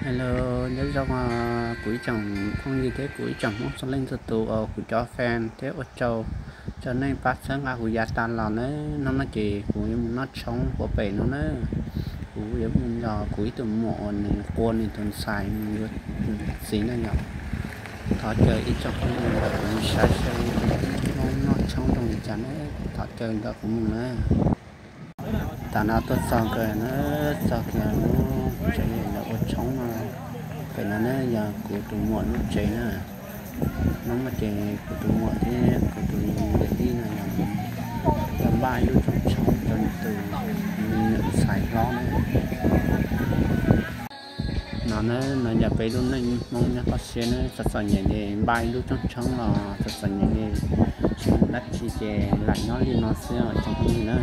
Hello, nyob zoo kuv ib tsoom phooj ywg thiab kuv ib tsoom Hmoob txhua leej txhua tus uas kuv cov fan thiab ua tsaug rau nej pab txhawb nqa kuv yav tas los nawb. Hnub no ces kuv yuav mus noj tshoob puag pem no na. Kuv yuav mus nrog kuv ib tug muam uas nws qua nws tus ntxhais mus yuav txiv no yom. Thov caw ib tsoom phooj ywg nrog kuv saib seb Hmoob noj tshoob zoo li cas na. Thov caw nrog kuv mus na. Tam no tuaj txog kiag na, txog kiag lub tsev lawv ua tshoob no. Pem no na yog kuv tus muam lub tsev na. Hnub no ces kuv tus muam thiab kuv tus yawm yij no yog tau npaj ib lub rooj tshoob rau nws tus me nyuam ntxhais hlob na. No na, no yog peb lub neej Hmoob nyob toj siab na, txom txom nyem ces npaj ib lub rooj tshoob los txom txom nyem li, tsis muaj dab tsi ces lam nyob li no xwb os tsoom phooj ywg na.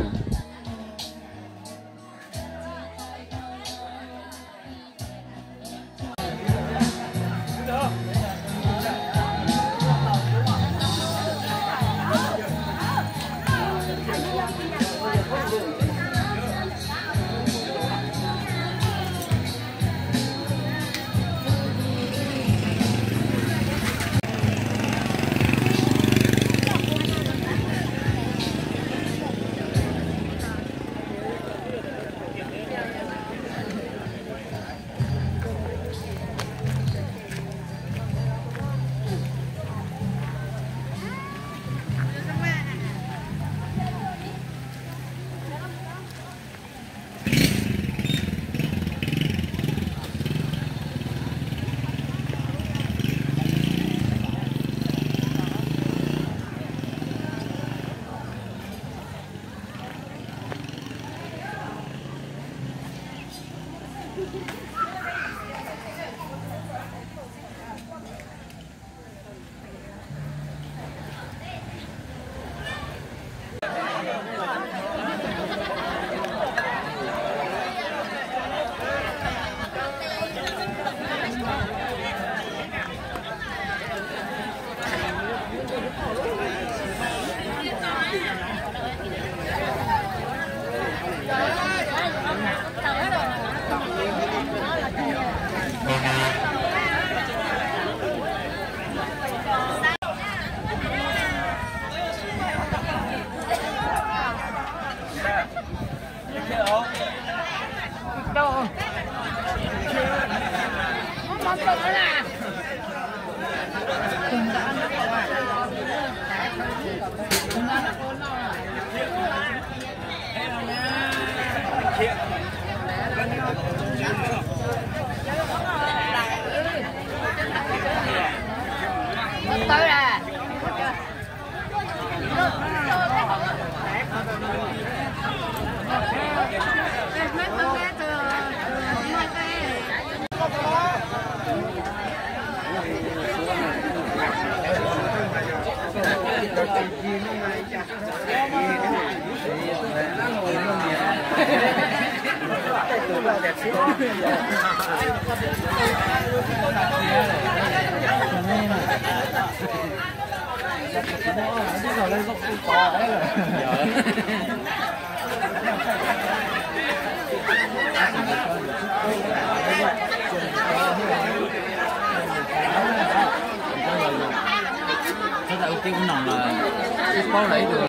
Tus ub noo los twb paub lawm, ib tug